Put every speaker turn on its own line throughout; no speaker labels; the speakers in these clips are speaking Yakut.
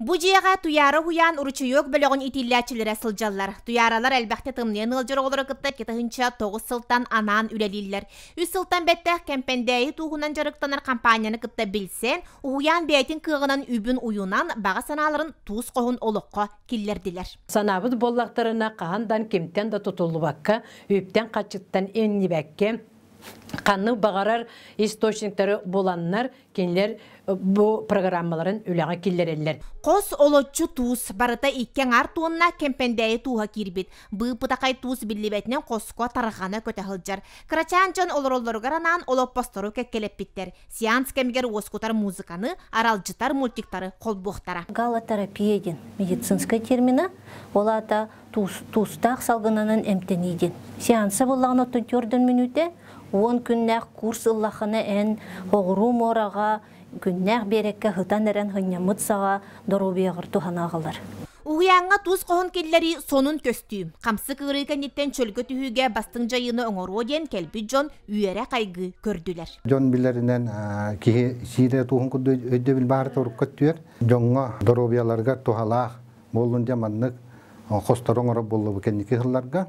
Бу дьиэҕэ Туйаара уһуйаан уручуйуок бөлөҕүн иитиллээччилэрэ сылдьаллар. Туйааралар элбэхтэ тымныйан ыалдьар оҕолору кытта 2009 сылтан анаан үлэлииллэр. Үс сылтан бэттэх Кэмпэндээйи тууһунан дьарыктанар хампаанньаны кытта билсэн, уһуйаан бэйэтин кыаҕынан үбүн уйунан, баҕа санааларын туус хоһун олоххо киллэрдилэр.
Санаабыт буоллахтарына, хаһан да кимтэн да тутуллубакка, үптэн-харчыттан иҥнибэккэ, ханнык баҕарар источниктары буланнар, кинилэр бу программаларын үлэҕэ киллэрэллэр.
Хос олоччу туус барыта икки аҥаар туонна Кэмпэндээйи тууһа киирбит. Быыпытахай туус биллибэтинэн хоско тарҕана көтө сылдьар. Кырачаан дьон олороллоругар анаан олоппостору кэккэлэппиттэр. Сеанс кэмигэр уоскутар музыканы, аралдьытар мультиктары холбуохтара.
Галотерапия диэн медицинскэй термина, ол аата туустаах салгынынан эмтэнии диэн. Сеанса буоллаҕына оттон төрдөн мүнүүтэ, 10 күннээх курс ыллаххына эн оҕуруу муораҕа күннээх биэрэккэ сытан эрэн сынньаммыт саҕа доруобуйаҕар туһана аҕалар.
Уһуйааҥҥа туус хоһун киллэрии сонун көстүү. Хамсык ыарыы кэнниттэн чөлгө түһүүгэ бастыҥ дьайыыны оҥоруо диэн кэлбит дьон үөрэ-хайгыы көрдүлэр.
Дьон билэринэн киһи сиирэ туһун курдук өйдөбүл баар турукка түөр. Дьоҥҥо доруобуйаларыгар туһалаах буоллун диэн маннык хостору оҥорор буоллубу кэнники сылларга.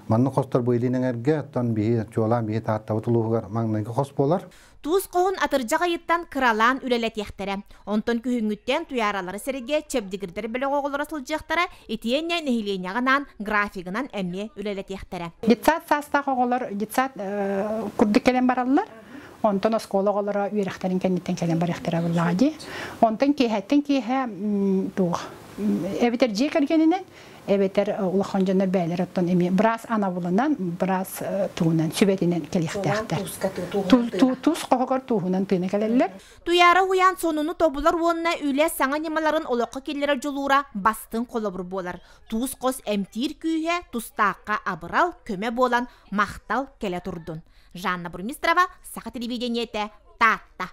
Маннык хостор бу илин эҥэргэ, оттон биһи чуолаан биһи Тааттабыт улууһугар маҥнайгы хос буолар.
Туус хоһун атырдьах ыйыттан кыралаан үлэлэтиэхтэрэ. Онтон күһүҥҥүттэн туйааралары сэргэ чэбдигирдэр бөлөх оҕолоро сылдьыахтара, итиэннэ нэһилиэнньэҕэ анаан графигынан эмиэ үлэлэтиэхтэрэ.
Детсад саастаах оҕолор детсад курдук кэлэн бараллар. Онтон оскуола оҕолоро үөрэхтэрин кэнниттэн кэлэн барыахтара буоллаҕа дии. Онтон киэһэттэн киэһэ туох эбэтэр дьиэ кэргэнинэн эбэтэр улахан дьоннор бэйэлэр оттон эмиэ быраас анабылынан быраас тугунан сүбэтинэн кэлиэхтээхтэр. Туус хоһугар тууһунан тыына кэлэллэр.
Туйаара уһуйаан сонуну тобулар уонна үлэ саҥа ньымаларын олоххо киллэрэр дьулуура бастыҥ холобур буолар. Туус хос эмтиир күүһэ тустаахха абырал, көмө буолан махтал кэлэ турдун. Жанна Бурмистрова, Саха телевидениетэ, Таатта.